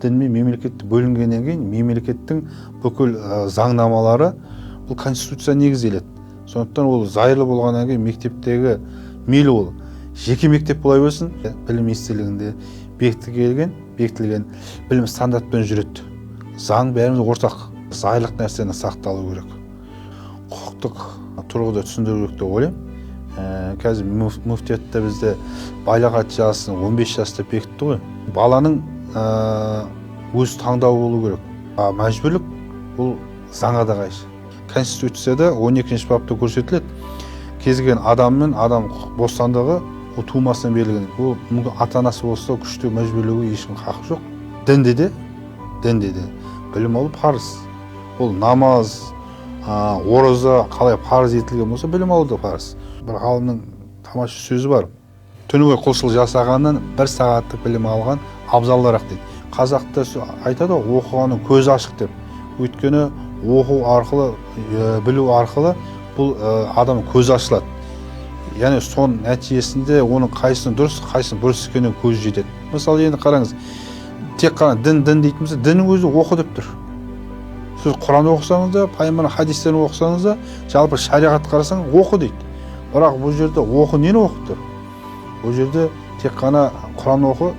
Дін мен мемлекетті бөлінгеннен кейін мемлекеттің бүкіл заңнамалары бұл конституция негізделеді. Сондықтан ол зайырлы болғаннан кейін мектептегі, мейлі ол жеке мектеп бола берсін, білім министрлігінде бекітілген білім стандартпен жүреді. Заң бәріміз ортақ. Зайырлық нәрсені сақталу керек. Құқықтық тұрғыда түсіндіру керек деп ойлаймын. Қазір мүфтиятта бізде балағат жасын 15 жаста бекітті ғой. Баланың өз таңдауы болу керек. А мәжбүрлік бұл заңға да қайшы. Конституцияда 12 бапта көрсетіледі. Кез келген адам мен адам құқық бостандығы ол тумасынан берілген. Ол мүмкін ата-анасы болса, күштеп мәжбүрлеуге ешкім хақы жоқ. Дінде де білім алу парыз. Ол намаз, ораза қалай парыз етілген болса, білім алу да парыз. Бір ғалымның тамаша сөзі бар. Түні бойы құлшылық жасағаннан бір сағаттық білім алған абзалырақ дейді. Қазақта айтады ғой, оқығанның көзі ашық деп. Өйткені оқу арқылы, білу арқылы бұл адамның көзі ашылады. Яғни соның нәтижесінде оның қайсының дұрыс, қайсының бұрыс екеніне көзі жетеді. Мысалы, енді қараңыз, тек қана дін, дін дейтін болса, діннің өзі оқы деп тұр. Сіз Құран оқысаңыз да, пайғамбар хадистерін оқысаңыз да, жалпы шариғат қарасаң оқы дейді. Бірақ бұл жерде оқы нені оқып тұр? Бұл жерде тек қана Құран оқы,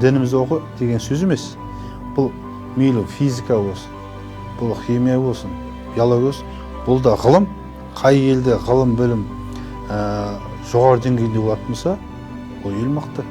дінімізді оқы деген сөз емес. Бұл мейлі физика болсын, бұл химия болсын, биология болсын, бұл да ғылым. Қай елде ғылым, білім жоғары деңгейде болатын болса, ол ел мықты.